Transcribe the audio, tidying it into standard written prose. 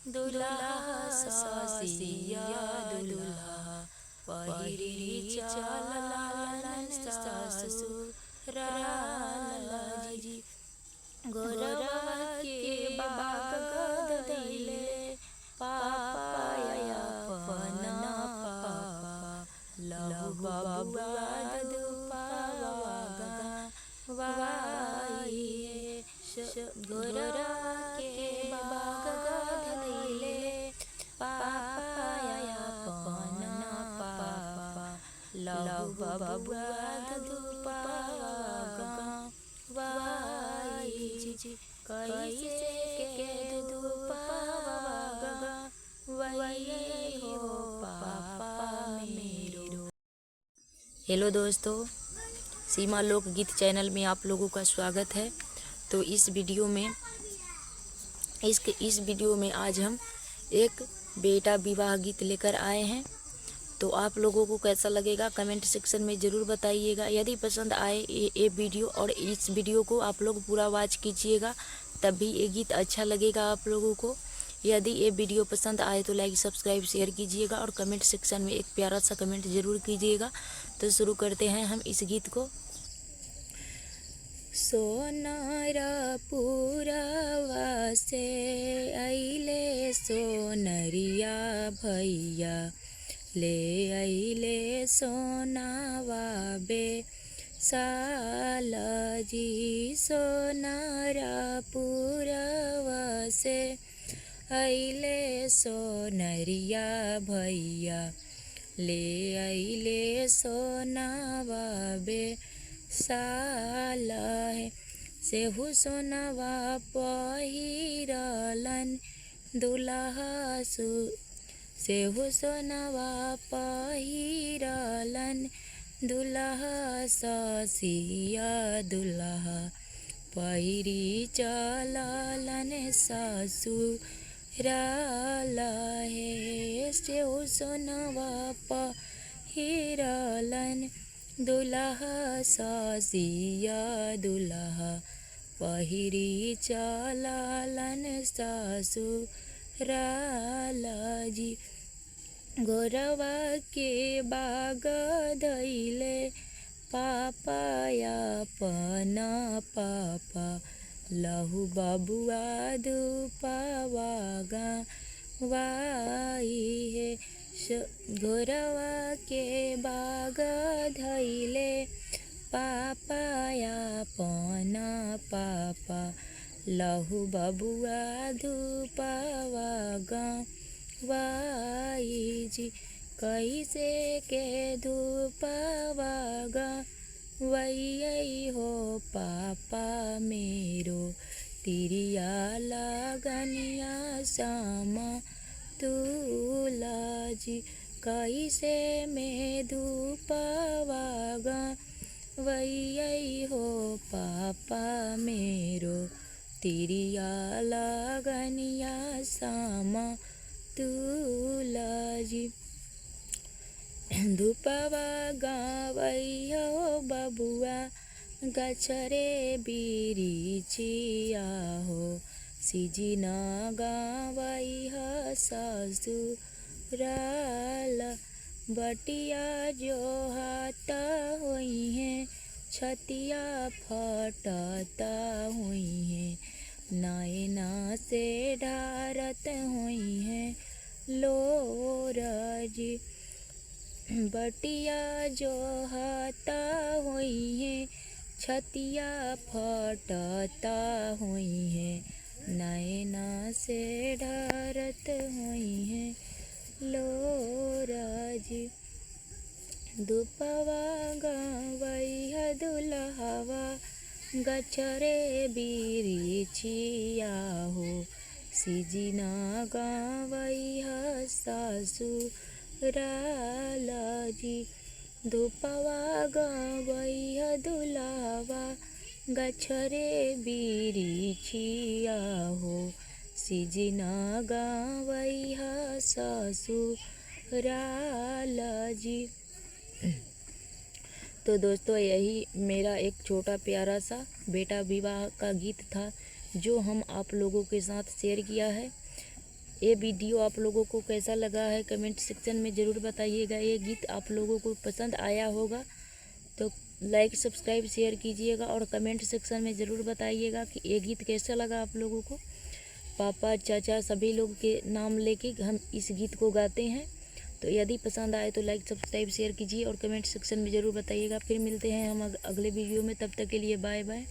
दुल्हा ससिया दुल्हा पहिरी चललन ससुराल जी। गोरवा के बाग धइले पापा अपना पापा लहु बबुआ दुपावा गवाई। गोरवा के बाग धइले पापा अपना पापा लहु बबुआ दुपावा गवाई जी। कैसे के दुपावा गवाई हो पापा मेरो। हेलो दोस्तों, सीमा लोकगीत चैनल में आप लोगों का स्वागत है। तो इस वीडियो में आज हम एक बेटा विवाह गीत लेकर आए हैं। तो आप लोगों को कैसा लगेगा, कमेंट सेक्शन में ज़रूर बताइएगा। यदि पसंद आए ये वीडियो और इस वीडियो को आप लोग पूरा वॉच कीजिएगा, तभी ये गीत अच्छा लगेगा आप लोगों को। यदि ये वीडियो पसंद आए तो लाइक, सब्सक्राइब, शेयर कीजिएगा और कमेंट सेक्शन में एक प्यारा सा कमेंट ज़रूर कीजिएगा। तो शुरू करते हैं हम इस गीत को। सोनारा पुरवा से अइले सोनरिया भैया, ले अइले सोनावा बे साल जी। सोनारा पुरवा से अइले सोनरिया भैया, ले अइले सोनावा बे साल है। सेहु सोनवा पहिरलन दुल्हा सु सेहु सोनवा पहिरलन दुल्हा ससिया दुल्हा पहिरी चललन ससुराल हे। सेहु सोनवा पहिरलन दुल्हा ससिया दुल्हा पहिरी चललन ससुराल जी। गोरवा के बाग धइले पापा अपना पापा लहु बबुआ दुपावा गवाई हे। गोरवा के बाग धइले पापा अपना पापा लहु बबुआ धुपावा गवाई जी। कैसे के धुपावा गवैया हो पापा मेरो, तिरिया लगनिया सामा तुला जी। कैसे में धुपावा गवैया हो पापा मेरो, तिरिया लगनिया सामा तुला जी। धुपवा गवैया हो बबुआ गछरे बिरिछिया हो, सिजिना गवैया ससुराल। बटिया जो हाता हुई है, छतिया फटता हुई है, नैना से ढारत हुई है लोर जी। बटिया जो हाता हुई है, छतिया फटता हुई है, नैना से ढारत हुई है लोर जी। धुपवा गवैया दुल्हवा गछरे बिरिछिया हो, सिजिना गवैया ससुराल जी। धुपवा गवैया दुल्हवा गछरे बिरिछिया हो, सिजना गवैया ससुराल जी। तो दोस्तों, यही मेरा एक छोटा प्यारा सा बेटा विवाह का गीत था, जो हम आप लोगों के साथ शेयर किया है। ये वीडियो आप लोगों को कैसा लगा है कमेंट सेक्शन में ज़रूर बताइएगा। ये गीत आप लोगों को पसंद आया होगा तो लाइक सब्सक्राइब शेयर कीजिएगा और कमेंट सेक्शन में ज़रूर बताइएगा कि ये गीत कैसा लगा आप लोगों को। पापा चाचा सभी लोग के नाम लेके हम इस गीत को गाते हैं। तो यदि पसंद आए तो लाइक सब्सक्राइब शेयर कीजिए और कमेंट सेक्शन में ज़रूर बताइएगा। फिर मिलते हैं हम अगले वीडियो में, तब तक के लिए बाय बाय।